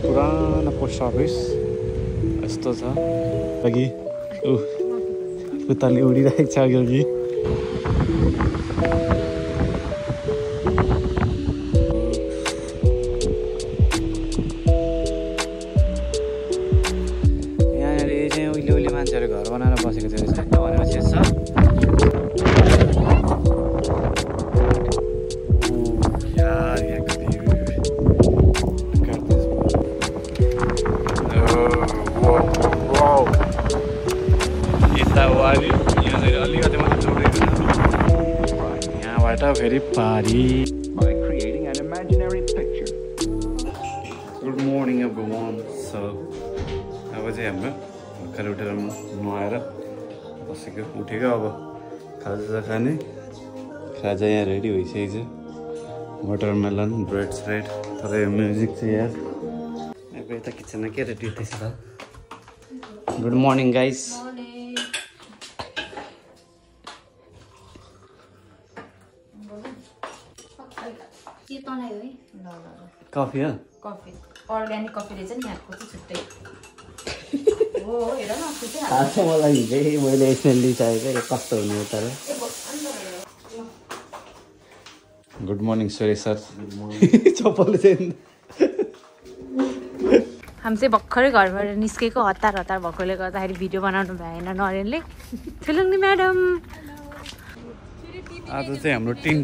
पुरानो post office यस्तो छ अघि उताले उडिरहेको छ अघि यहाँनिर चाहिँ उहिले मान्छेहरू घर बनाएर बसेको थियो रहेछ भनेपछि छ अलिकति मात्रै जोडिएको छ यहाँबाट फेरि पारी गुड मर्निङ एभ्रिवान सो अब चाहिँ हाम्रो भर्खर उठेर नुहाएर बसेको उठेको अब खाजा खाने खाजा यहाँ रेडी भइसकेको छ वाटरमेलन ब्रेड स्रेड तर यो म्युजिक चाहिँ यहाँ अब यता किचनमा के रेडी हुँदैछ त गुड मर्निङ गाइस कफी हो कफी अर्ग्यानिक कफी रहेछ नि यहाँको चाहिँ छुट्टै हो हेर न आज मलाई हिजै मैले स्मेल्ली चाहिएको कस्तो हुने तर गुड मर्निङ सुरेश सर चप्पल चाहिँ हामी चाहिँ भर्खरै घरबाट निस्केको हतार भएकोले गर्दाखेरि भिडियो बनाउनु भएन नरेनले फिलुङ्गी म्याडम आज चाहिँ हाम्रो टिन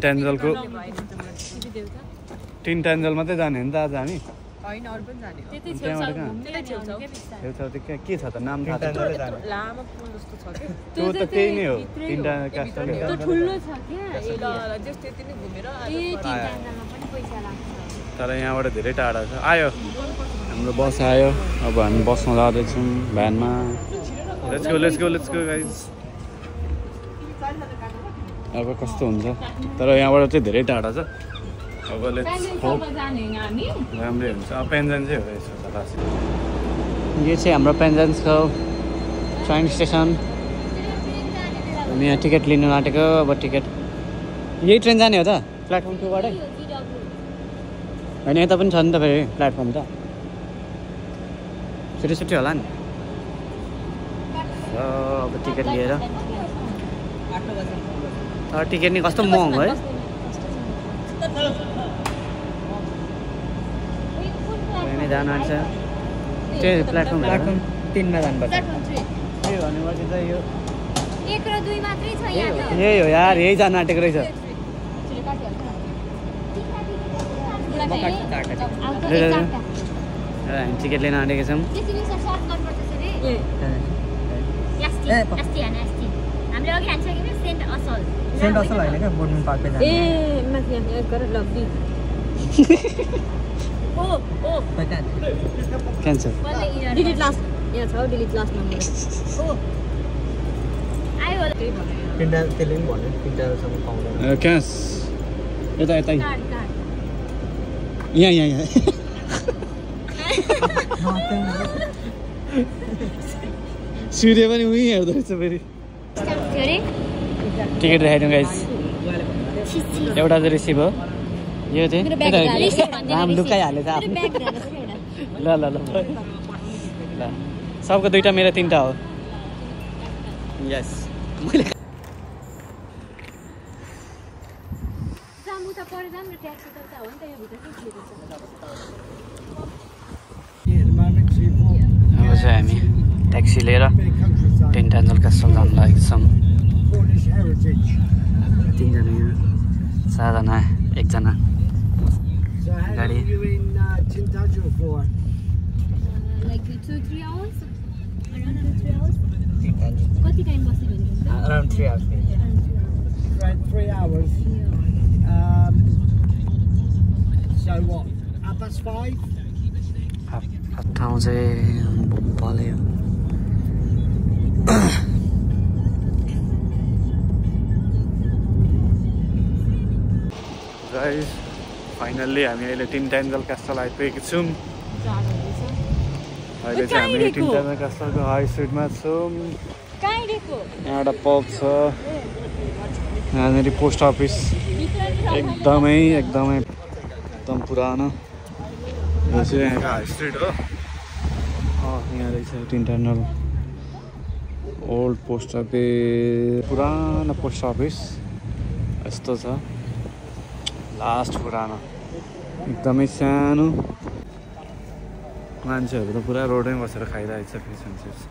ट्यान्जल मात्रै जाने हो नि त आज हामी छेउछाउ के छ त नाम थाहा त्यो त त्यही नै हो तिनवटा कास्टल तर यहाँबाट धेरै टाढा छ आयो हाम्रो बस आयो अब हामी बसमा जाँदैछौँ भ्यानमा लेट्स गो गाइज अब कस्तो हुन्छ तर यहाँबाट चाहिँ धेरै टाढा छ अब राम्रै हुन्छ पेन्जन चाहिँ हो रहेछ यो चाहिँ हाम्रो पेन्जन्सको ट्रेन स्टेसन हामी यहाँ टिकट लिनु आँटेको अब टिकट यही ट्रेन जाने हो त प्लेटफर्म 2 बाटै होइन यता पनि छ नि त फेरि प्लेटफर्म त छुट्टी होला नि अब टिकट लिएर तर टिकट नि कस्तो महँगो है जानु आँट्छ त्यही प्लेटफर्म 3 मा जानुपर्छ त्यही भनेपछि चाहिँ यो 1 र 2 मात्रै छ यहाँ त यही हो यार यही जानु आँटेको रहेछ हामी टिकट लिन आँटेको छौँ सेन्ट असल होइन क्या बोर्डिङ पार्कमा जाने ए माथि यहाँ गरेर लब्बी क्यान्सर डिलिट लास्ट यहाँ छ डिलिट लास्ट नम्बर आयो तिनटा त्यसले पनि भन्यो तिनटासम्म पाउँदैन क्यास यता यहाँ सूर्य पनि उही हेर्दो रहेछ फेरि टिकट राखेँ गाइस एउटा चाहिँ रिसिभ हो यो चाहिँ राम लुकाइहालेछ आफ्नो ल सबको 2टा मेरो 3टा हो यस मैले अब चाहिँ हामी ट्याक्सी लिएर टिन ट्यान्जल क्यासल जान लागेको छौँ 3 जना यहाँ 4 जना 1 जना गाडी around 3 hours. Around 3 hours. So what? 5:30? ठाउँ चाहिँ पल्यो गाइस फाइनल्ली हामी अहिले टिन ट्यान्जल क्यासल आइपुगेको छौँ अहिले चाहिँ हामी टिन ट्यान्जल क्यासलको हाई स्ट्रिटमा छौँ यहाँ एउटा पब छ यहाँनिर पोस्ट अफिस एकदम पुरानो यो चाहिँ यहाँको हाई स्ट्रिट हो। यहाँ रहेछ इन्टरनल ओल्ड पोस्ट अफिस, पुरानो पोस्ट अफिस यस्तो छ। लास्ट पुरानो एकदमै सानो। मान्छेहरू त पुरा रोडमै बसेर खाइरहेको छ फिस एन्ड चिप्स।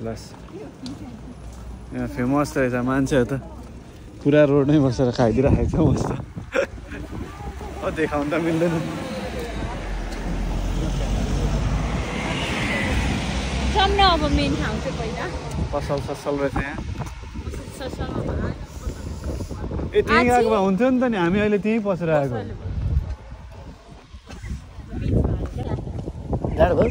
लस यहाँ फेमस रहेछ, मान्छेहरू त पुरा रोडमै बसेर खाइदिइरहेको छ मस्त। देखाउनु त मिल्दैन। अब मेन ठाउँ चाहिँ पहिला पसल ससल रहेछ यहाँ। ससलमा ए त्यहीँ गएको भए हुन्थ्यो नि त नि, हामी अहिले त्यहीँ पसेर आएको। जाडो भयो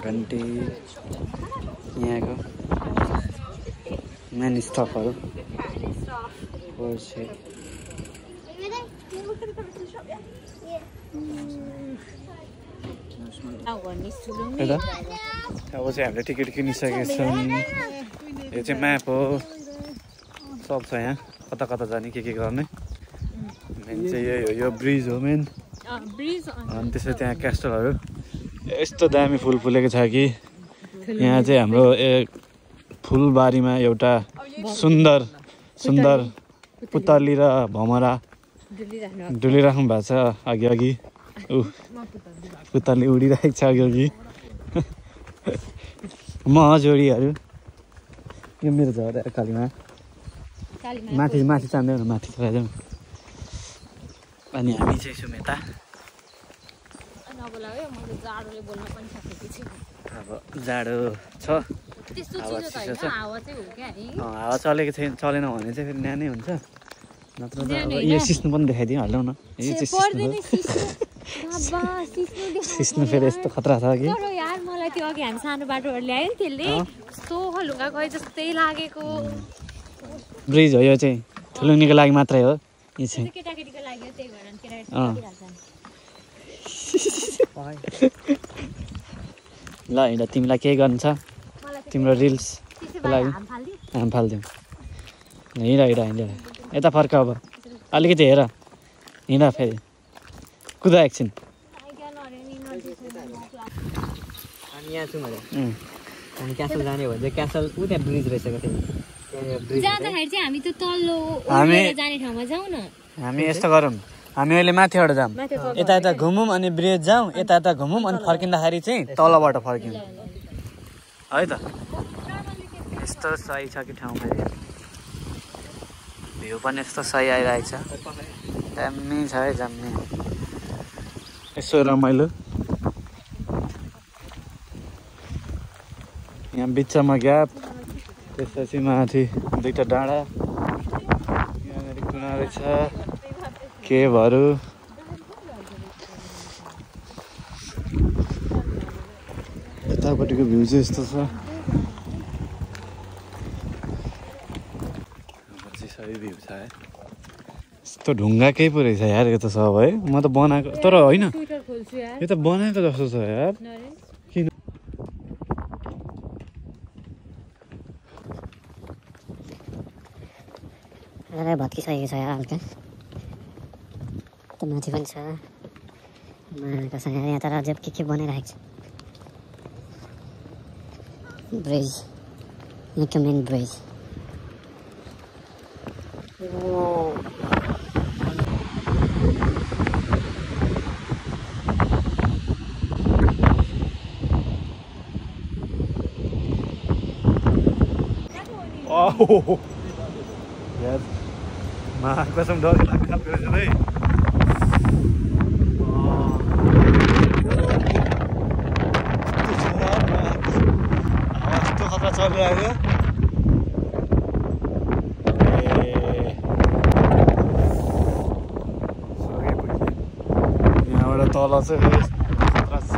घन्टी यहाँको मेन स्टफहरू। अब चाहिँ हामीले टिकट किनिसकेका छौँ। यो चाहिँ म्याप हो, सब छ यहाँ कता कता जाने के गर्ने। मेन चाहिँ यही हो, यो ब्रिज हो मेन। अनि त्यसै त्यहाँ क्यास्टलहरू यस्तो दामी फुल फुलेको छ कि यहाँ चाहिँ हाम्रो फुलबारीमा एउटा सुन्दर सुन्दर पुतली र भमरा डुलिराख्नु भएको छ। अघि अघि पुतली उडिरहेको छ अघि अघि। जोडीहरू यो मेरो झर कालीमा माथि माथि चाहँदैन, माथि जाउँ। अनि हामी चाहिँ छौँ यता। अब जाडो छ, हावा चलेको छैन, चलेन भने चाहिँ फेरि न्यानै हुन्छ। नत्र त अब यो सिस्नु पनि देखाइदिउँ, हालौँ न। यो चाहिँ सिस्नु फेरि यस्तो खतरा छ कि मलाई त्यो अघि हामी सानो बाटोहरू ल्यायो नि, त्यसले कस्तो हलुङ्गा गए जस्तै लागेको। ब्रिज हो यो चाहिँ, ठुलुङ्गीको लागि मात्रै हो यो चाहिँ। केटाकेटीको लागि त्यही भएर ल हिँड, तिमीलाई केही गर्नु छ तिम्रो रिल्सको लागि हामी फालिदिउँ। हिँड हिँड हिँड यता फर्क। अब अलिकति हेर, हिँड फेरि कुदा एकछिन। यहाँ छौँ अनि क्यासल जाने भने चाहिँ क्यासल ऊ त्यहाँ ब्रिज रहेछ जाँदाखेरि चाहिँ हामी त्यो तल्लो जाने ठाउँमा जाउँ न। हामी यस्तो गरौँ, हामी अहिले माथिबाट जाउँ, यता यता घुमौँ अनि ब्रिज जाउँ, यता यता घुमौँ अनि फर्किँदाखेरि चाहिँ तलबाट फर्क्यौँ है त। यस्तो सही छ कि ठाउँ, फेरि भ्यू पनि यस्तो सही आइरहेको छ, दामी छ है जम्मी। यसो रमाइलो, यहाँ बिचमा ग्याप, त्यसपछि माथि दुईवटा डाँडा, यहाँनिर कुना रहेछ केभहरू। यतापट्टिको भ्यू चाहिँ यस्तो छ, सही भ्यू छ है। यस्तो ढुङ्गाकै पो रहेछ यार यो त सब है। म त बनाएको तर होइन, यो त बनाएको जस्तो छ यार। किन भत्किसकेको छ यार हल्का, त माथि पनि छ कसै यहाँ तर अझै के बनाइरहेको छ। ब्रिज यहाँको मेन ब्रिज। यार कसम डर लाग्छ है। यस्तो खतरा चलिरहेको यहाँबाट तल चाहिँ फेरि खतरा छ,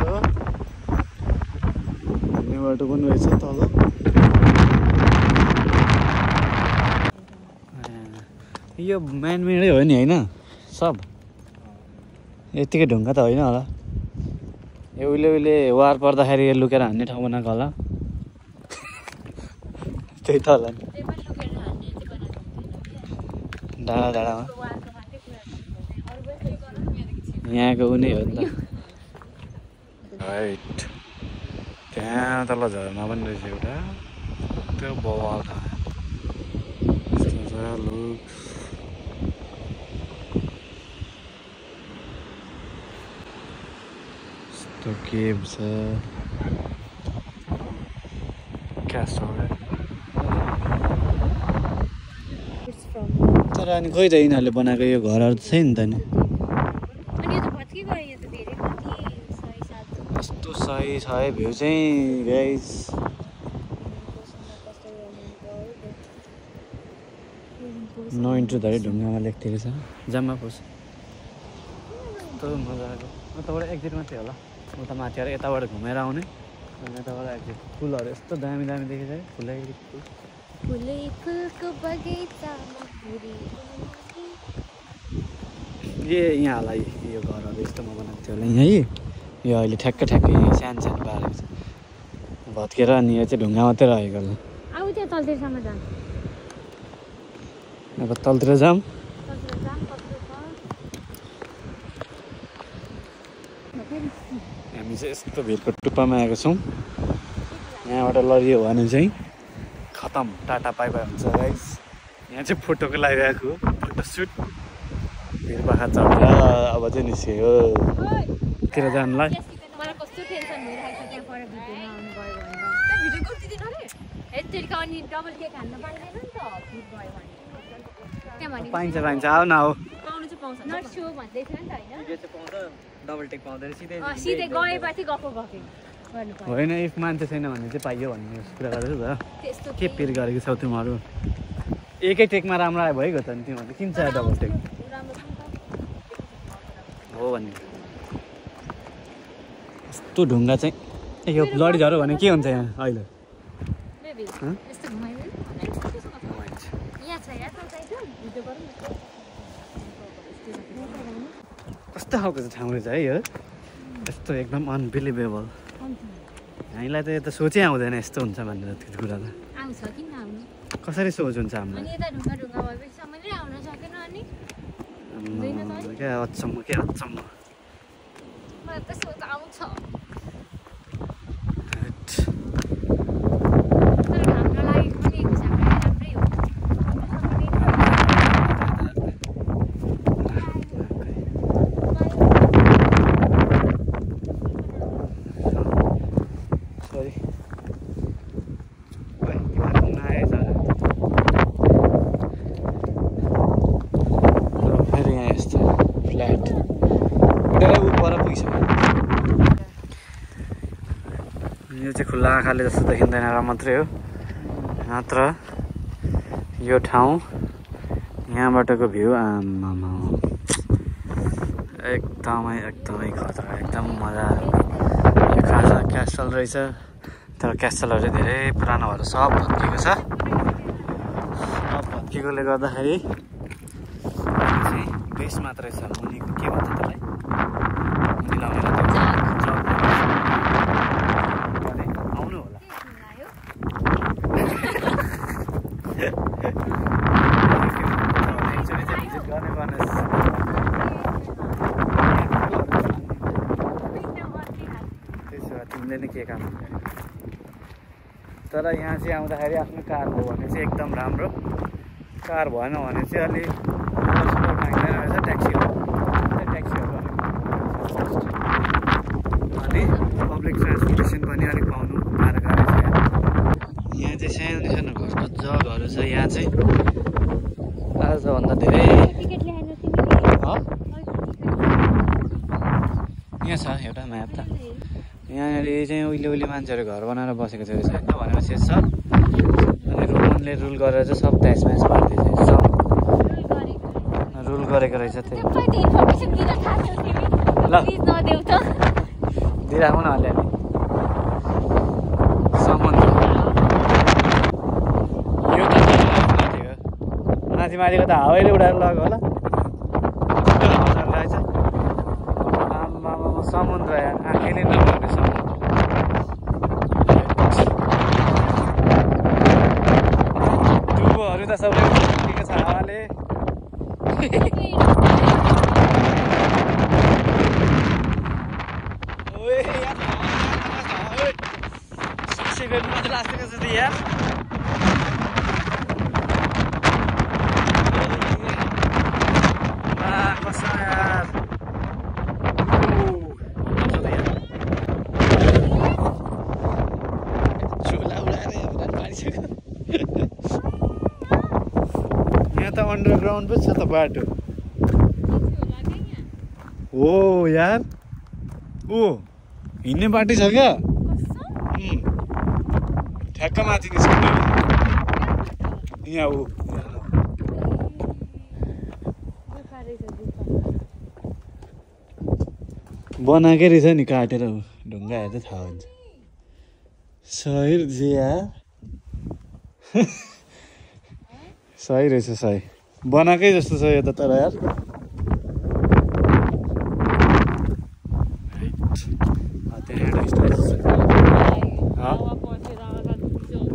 हिँड्ने बाटो पनि रहेछ तल। यो म्यानमेडै हो नि होइन सब, यतिकै ढुङ्गा त होइन होला यो उहिले वार पर्दाखेरि लुकेर हान्ने ठाउँ बनाएको होला त्यही त होला नि डाँडा डाँडामा यहाँको उनी हो नि त राइट त्यहाँ तल झरना पनि रहेछ एउटा त्यो बवाल ठाउँ यस्तो केभ छ क्यासल तर अनि खोइ त यिनीहरूले बनाएको यो घरहरू त छैन त नि कस्तो सही छ है भ्यू चाहिँ गाइस नो इन्ट्री धरि ढुङ्गामा लेख्थेको छ जम्मा पोस कस्तो मजा आएको उताबाट एक्जिट मात्रै होला उता माथि आएर यताबाट घुमेर आउने अनि यताबाट एक्जिट फुलहरू यस्तो दामी दामी देखेछ है यहाँ होला यो घरहरू यस्तोमा बनाएको थियो होला यहीँ यो अहिले ठ्याक्क ठ्याक्कै यहाँ सानो सानो पारेको छ भत्केर अनि यो चाहिँ ढुङ्गा मात्रै रहेको होला अब तलतिर जाऊँ हामी चाहिँ यस्तो भिरको टुप्पामा आएको छौँ यहाँबाट लडियो भने चाहिँ खतम टाटा पाइ पाइ हुन्छ गाइस यहाँ चाहिँ फोटोको लागि आएको फोटो सुट भिरपाखा चढेर अब चाहिँ निस्क्यो तिर जानलाई पाइन्छ पाइन्छ आऊ न आऊ होइन इफ मान्छे छैन भने चाहिँ पाइयो भन्ने कुरा गरेको त के पिर गरेको छौ तिमीहरू एकै टेकमा राम्रो आयो भइगयो त नि तिमीहरू किन चाहियो डबल टेक हो भन्ने यस्तो ढुङ्गा चाहिँ यो लडी झऱ्यो भने के हुन्छ यहाँ अहिले कस्तो खालको चाहिँ ठाउँ रहेछ है यो यस्तो एकदम अनबिलिभेबल हामीलाई त यो त सोचै आउँदैन यस्तो हुन्छ भनेर त्यो कुरा त कसरी सोच हुन्छ हामीलाई क्या अचम्म के अचम्म यो चाहिँ खुल्ला आँखाले जस्तो देखिँदैन र मात्रै हो मात्र यो ठाउँ यहाँबाटको भ्यू आमामा एकदमै खतरा एकदम मजा यो खासा क्यासल रहेछ तर क्यासलहरू चाहिँ धेरै पुरानो भएर सब भत्किएको छ सब भत्किएकोले गर्दाखेरि चाहिँ बेस मात्रै छ मुनिको के भन्छ त्यसलाई मुनि लगाएर आउनु होला तिमीले नै के काम तर यहाँ चाहिँ आउँदाखेरि आफ्नो कार हो भने चाहिँ एकदम राम्रो कार भएन भने चाहिँ अलिक माग्दैन रहेछ ट्याक्सीहरू अनि पब्लिक ट्रान्सपोर्टेसन पनि अलिक पाउनु गाह्रो छ यहाँ चाहिँ सानो सानो घरको जगहरू छ यहाँ चाहिँ आजभन्दा धेरै यहाँ छ एउटा म्याप त यहाँनिर चाहिँ उहिले मान्छेहरू घर बनाएर बसेको थियो रहेछ होइन भनेपछि सब अनि रोमनले रुल गरेर चाहिँ सब ट्याक्सम्याच पारिदिएछ सब रुल गरेको रहेछ त्यही ल दिइराखौँ न अलिअलि सम्बन्ध यो त माथिको त हावैले उडाएर लगेको होला मजाले रहेछ समुद्र यार आँखैले नभएको समुद्र ध्रुवहरू त सबै उठेको छ हावाले गर्नु मात्र लास्टको छ यार कसो यार चोला उडाएर पारिसक्यो यहाँ त अन्डरग्राउन्ड पो छ त बाटो हो यार ओ हिँड्ने बाटो छ क्या ठ्याक्क माथि निस्किनु यहाँ ऊ बनाएकै रहेछ नि काटेर ढुङ्गा हेर्दा थाहा हुन्छ सही रहेछ यार सही रहेछ सही बनाएकै जस्तो छ यो त तर यार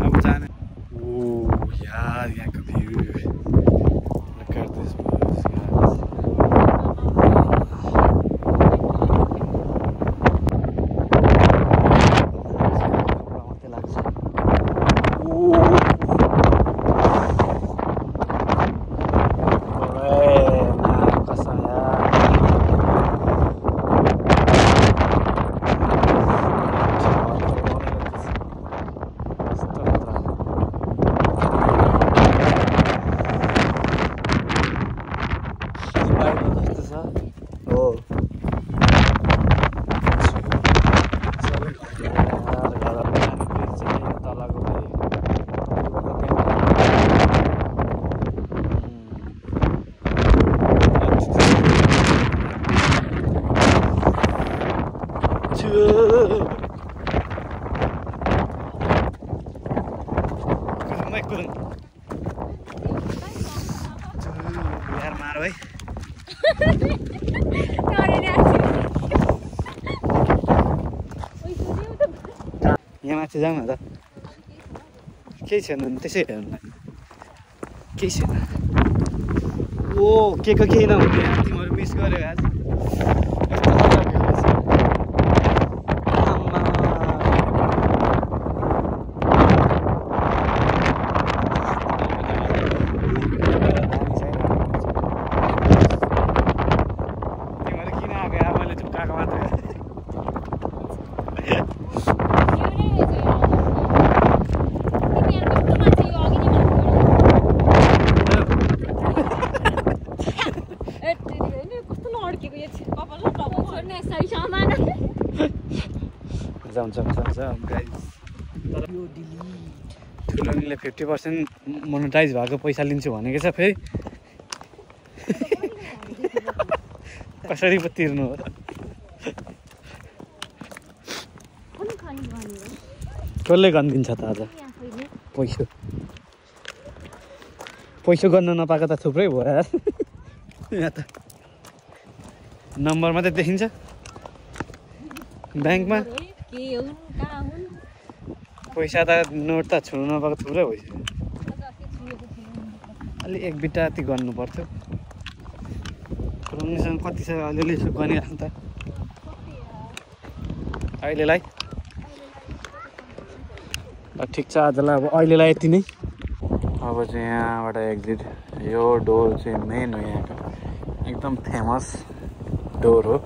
अब जाने ओ यार यहाँको view look at this place यार मार भाइ यहाँ माथि जाउँ न त केही छैन त्यसै हेर्नु केही छैन ओ के को केही नहुने तिमीहरू मिस गर्यो आज जान्छ ठुलोनीले 50% मोनेटाइज भएको पैसा लिन्छु भनेको छ फेरि कसरी पो तिर्नु हो कसले गनिदिन्छ त आज पैसा गर्न नपाएको त थुप्रै भयो यार यहाँ त नम्बर मात्रै देखिन्छ ब्याङ्कमा पैसा त नोट त छुनु नपाएको थुप्रै भइसक्यो अलि एक बिटा जति गर्नु पर्थ्यो रोनीसँग कति छ अलिअलि यसो गनिराख्नु त अहिलेलाई ठिक छ आजलाई अब अहिलेलाई यति नै अब चाहिँ यहाँबाट एक्जिट यो डोर चाहिँ मेन हो यहाँको एकदम फेमस डोर हो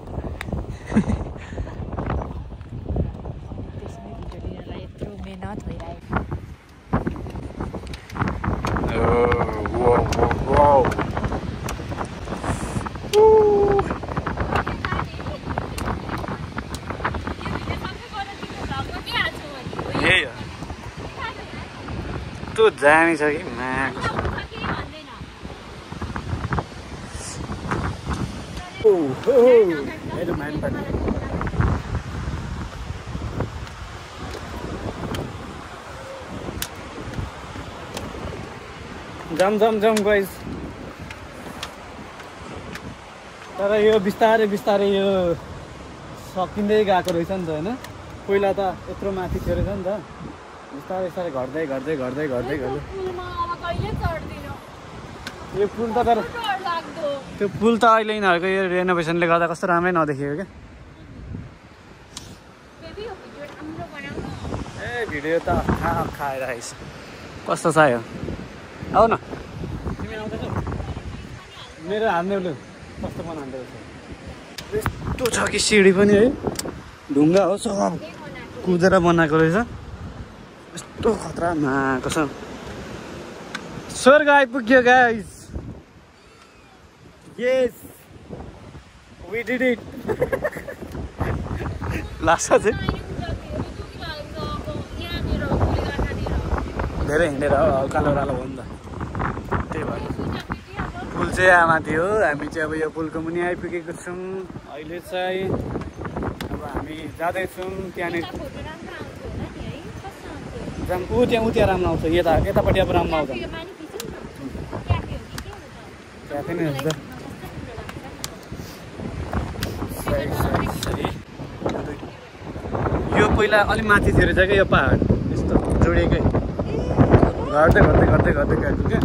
तँ जानी छ कि जम गाइस तर यो बिस्तारै बिस्तारै यो सकिँदै गएको रहेछ नि त होइन पहिला त यत्रो माथि थियो रहेछ नि त बिस्तारै बिस्तारै घट्दै घट्दै घट्दै घट्दै घट्दै यो पुल त तर त्यो पुल त अहिले यिनीहरूको यो रेनोभेसनले गर्दा कस्तो राम्रै नदेखियो क्या ए भिडियो त अखा आइरहेको छ कस्तो छ यो आऊ न तिमी आउँदैछौ मेरो हाल्ने लु कस्तो बनाउँदै रहेछ यस्तो छ कि सिडी पनि है ढुङ्गा हो सब कुदेर बनाएको रहेछ यस्तो खतरानाक छ स्वर्ग आइपुग्यो guys yes we did it लाग्छ चाहिँ धेरै हिँडेर उकालो ओह्रालो हो नि त त्यही भएर पुल चाहिँ यहाँ माथि हो हामी चाहिँ अब यो पुलको मुनि आइपुगेको छौँ अहिले चाहिँ अब हामी जाँदैछौँ त्यहाँनिर ऊ त्यहाँ राम्रो आउँछ यतापट्टि अब राम्रो आउँछ क्याफे नै हुन्छ यो पहिला अलिक माथि थियो रहेछ क्या यो पहाड यस्तो जोडिएकै घट्दै घट्दै घट्दै घट्दै गएको क्या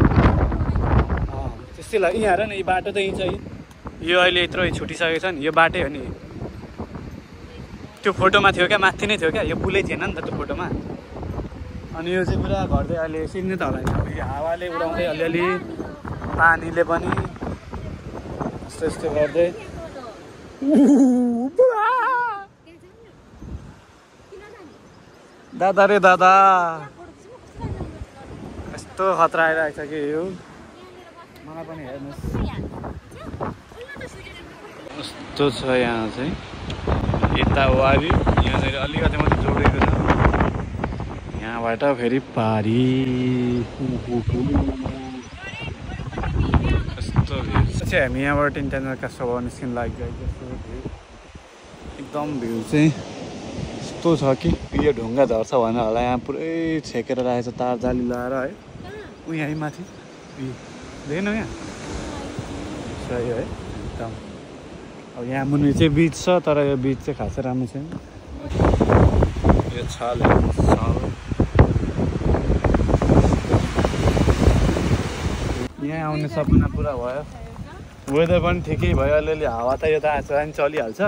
त्यस्तै लाग्यो यहाँ हेर न यो बाटो त यहीँ छ यो अहिले यत्रो छुटिसकेको छ नि यो बाटै हो नि त्यो फोटोमा थियो क्या माथि नै थियो क्या यो पुलै थिएन नि त त्यो फोटोमा अनि यो चाहिँ पुरा घट्दै अहिले यसरी नै त होला यो हावाले उडाउँदै अलिअलि पानीले पनि यस्तो यस्तो गर्दै दादा रे दादा यस्तो खतरा आइरहेको छ कि यो मलाई पनि हेर्नुहोस् यस्तो छ यहाँ चाहिँ यता वारी यहाँ चाहिँ अलिकति मात्रै जोडेको छ यहाँबाट फेरि पारी यस्तो चाहिँ हामी यहाँबाट इन्टरनेटका सभा निस्किन लागिरहेको छ एकदम भ्यू चाहिँ यस्तो छ कि यो ढुङ्गा झर्छ भनेर होला यहाँ पुरै छेकेर राखेको छ तार जाली लगाएर है ऊ यहीँ माथि देखेनौ यहाँ सही है एकदम अब यहाँ मुनि चाहिँ बिच छ तर यो बिच चाहिँ खासै राम्रो छैन यो छल यहाँ आउने सपना पुरा भयो वेदर पनि ठिकै भयो अलिअलि हावा त यो त आज पनि चलिहाल्छ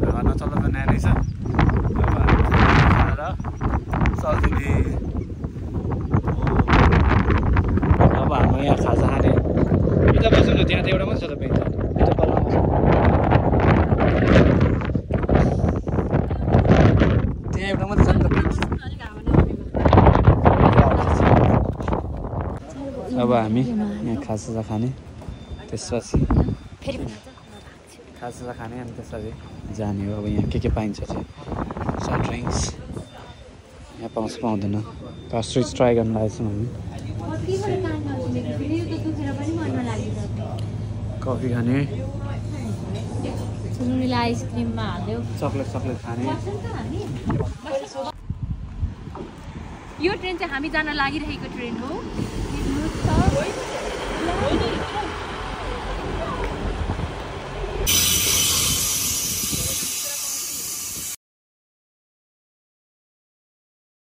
हावा नचल्दा त न्यानै छ सजिलै अब हाम्रो यहाँ खाजा खाने उता बस्नु न त्यहाँ त एउटा मात्रै छ त पेन्ट त्यहाँ एउटा मात्रै छ नि त अब हामी यहाँ खाजा खाने त्यसपछि खाजा खाने अनि त्यसपछि जाने हो अब यहाँ के पाइन्छ चाहिँ सफ्ट ड्रिङ्क्स यहाँ पाउँछ पाउँदैन कास्ट्रिज ट्राई गर्न लागेको छौँ हामी कफी खाने आइसक्रिममा हाल्यो चक्लेट खाने यो ट्रेन चाहिँ हामी जान लागिरहेको ट्रेन हो